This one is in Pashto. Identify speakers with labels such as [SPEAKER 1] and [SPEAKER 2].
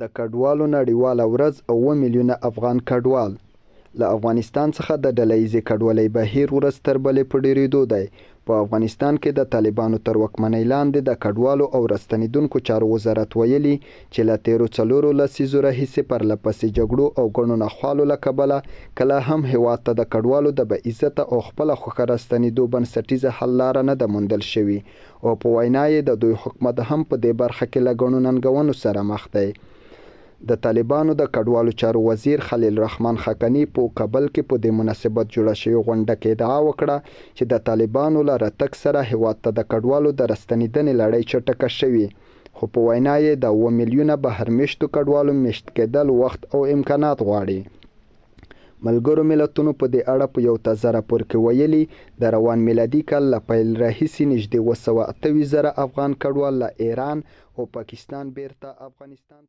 [SPEAKER 1] د کډوالو نړیواله ورځ، اووه میلیونه افغان کډوال له افغانستان څخه د ډله ییزې کډوالۍ بهیر ورځ تر بلې په ډېرېدو دی. په افغانستان کې د طالبانو تر واکمنۍ لاندې د کډوالو او راستنېدونکو چارو وزارت ویلي چې له تېرو څلورو لسیزو راهیسې پرلهپسې جګړو او ګڼو ناخوالو له کبله کله هم هېواد ته د کډوالو د باعزته او خپله خوښه راستنېدو بنسټیزه حل لاره نه ده موندل شوې او په وینا یې د دوی حکومت هم په دې برخه کې له ګڼو ننګونو سره مخ دی. د طالبانو د کډوالو چارو وزیر خلیل الرحمن خاکني په کابل کې په دې مناسبت جوړه شوې غونډه کې ادعا وکړه چې د طالبانو له راتګ سره هېواد ته د کډوالو د راستنېدنې لړۍ چټکه شوې، خو په وینا یې د اووه میلیونه بهر مېشتو کډوالو مېشت کېدل وخت او امکانات غواړي. ملګرو ملتونو په دې اړه په یو تازه راپور کې ویلي، د روان میلادي کال له پیل راهیسې نږدې 728 زره افغان کډوال له ایران او پاکستان بېرته افغانستان ته.